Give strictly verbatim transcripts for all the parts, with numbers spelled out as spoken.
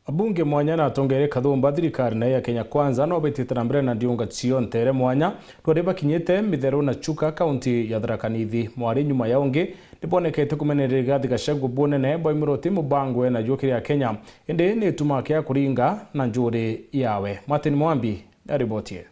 Abunge mwanya na atongeria kathumba thirikari nayo ya Kenya Kwanza no betite na mbere na ndiunga ciontere mwanya rwari bakinyite Mitheru na Chuka, kaunti ya Tharaka Nithi. Mwari nyuma ya ungi nibonekete kumeneria Rigathi Gachagua bunene bwa imuroti mubango ena jukiri ya Kenya, indi ni ituma kia kuringa na njuri yawe. Martin Mwambi na riboti ii.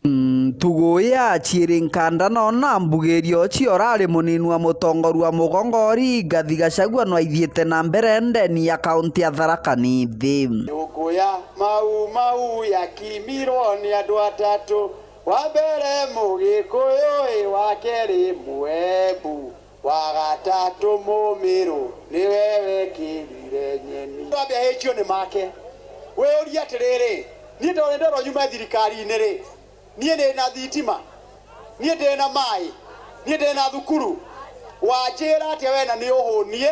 Ntugu ya Chiiri Nkanda nona mbugirio cio urari munini wa mutongoria wa mugongo Rigathi Gachagua no aithiite na mbere ndeni ya kaunti ya Tharaka Nithi. Nyukuya mau mau yakimirwo ni andu atatu, wa mbere Mugikuyu, i wa keri Muembu, wa gatatu Mumiru, ni we wekirire nyeni. Twambe ahitio ni make. Wiuria atiriri, ni ndore ndoro nyuma thirikari-ini ri? Niĩ ndĩ na thitima, niĩ ndĩ na maaĩ, niĩ ndĩ na thukuru. Wanjĩra atĩa we na nĩ ũhũnie?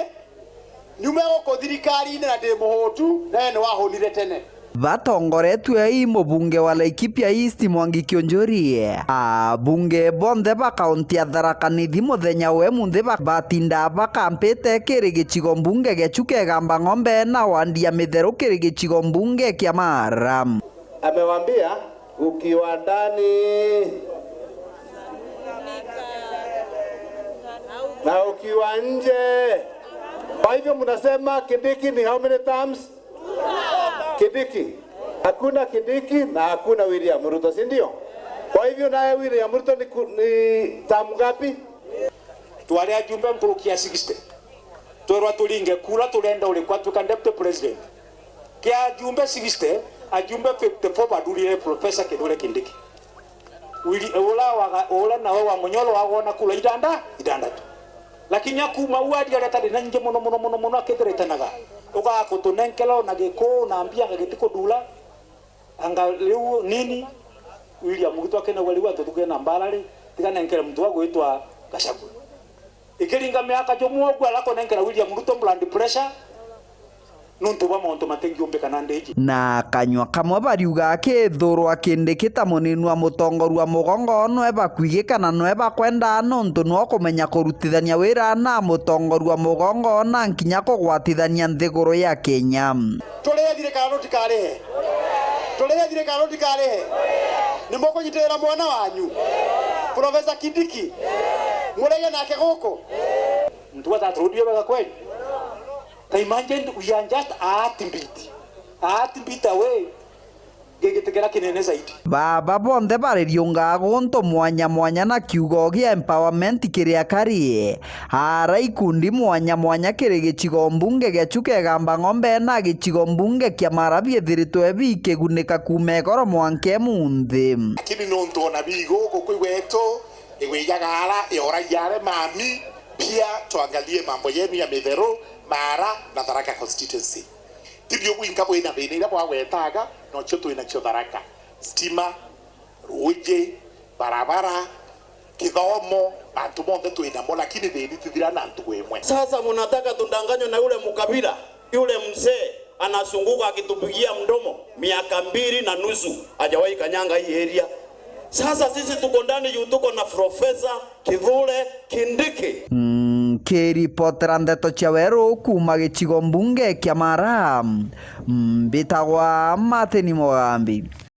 Nyume gũkũ thirikari-inĩ na ndĩ mũhũtu, na we nĩ wahũnire tene. Batongoretue i mubunge wa Laikipia East Mwangi Kiunjuri, abunge bonthe ba kaunti ya Tharaka Nithi muthenya we munthi ba-, batinda bakampite kiri gicigo mbunge gia Chuka Igamba Ng'ombe na wandi ya Mitheru kiri gicigo mbunge kia Mara. Amewaambia, ukiwa ndani na ukiwa nje. Kwa hivyo mnasema Kindiki ni how many terms? Kindiki. Hakuna Kindiki na hakuna William Ruto, si ndio? Kwa hivyo naye William Ruto ni ku-, ni term ngapi? Twari ajumbe nkuruki ya sixty. Twerwa turinge kura, turenda urikwa atuika deputy president. Kia ajumbe sixty, ajumbe fifty-four bathurire Professor Kithure Kindiki. Wili-, ula waga-, ula nawe wa Munyoro wagona kura itanda-, itandatu. Lakini akuma u aria aria atari na nyingi muno, muno, muno, muno, akithirite naga. Ugaga kutunenkera ona giku na mbia, anga gitikuthura. Anga riu nini? William Ruto akenagua riu atuthukire na mbara ri, tiga nenkere muntu wa gwitwa Gachagua. Ikiringa miaka jumwe uguo, arakunenkera William Ruto blood pressure nuntu bwa mauntu matingiumbika na ndiji. Na kanyua kamwe bariuga akithurwa Kindiki ta munini wa mutongoria wa mugongo, nwe bakwigika na nwe bakwenda, nuntu nwe ukumenya kurutithania wira na mutongoria wa mugongo na nkinya kugwatithania nthiguru ya Kenya. Turihe thirikari, tutikarihe? Turihe thirikari, tutikarihe? Ni mukunyitirira mwana wanyu Professor Kindiki? Murege nake guku? Mtu wa that road, you kweli? Ka imagine, we are just a heartbeat. A heartbeat away. Gigiti kiria kinene zaidi. Baba bonthe baririungaa guntu mwanya mwanya na kiugo gia empowerment kiri akari. Ara ikundi mwanya mwanya kiri gicigo mbunge gia Chuka Igamba Ng'ombe na gicigo mbunge kia Mara biithiritwe bikigunika kuuma igoro mwanka imunthi. Lakini nontu ona biguku kwi gwetu, igwijaga ara, ioragia are mami, pia tuangalie mambo yenu ya Mitheru, Mara na Tharaka constituency. Ti bio bwinka bwina thina iria bwagwetaga, nocio twinacio Tharaka. Stima, ruuji, barabara, kithomo, mantu monthe twinamo, lakini thina itithira na ntugu imwe. Sasa munataka tudanganywe na yule mukabila, yule mzee anazunguka akitupigia mdomo miaka mbili na nusu, hajawahi kanyanga hii area. Sasa sisi tuko ndani juu tuko na Professor Kithure Kindiki. Nkiripotera ndeto cia weru kuuma gicigo mbunge kia Mara, mbitagwa Martin Mugambi.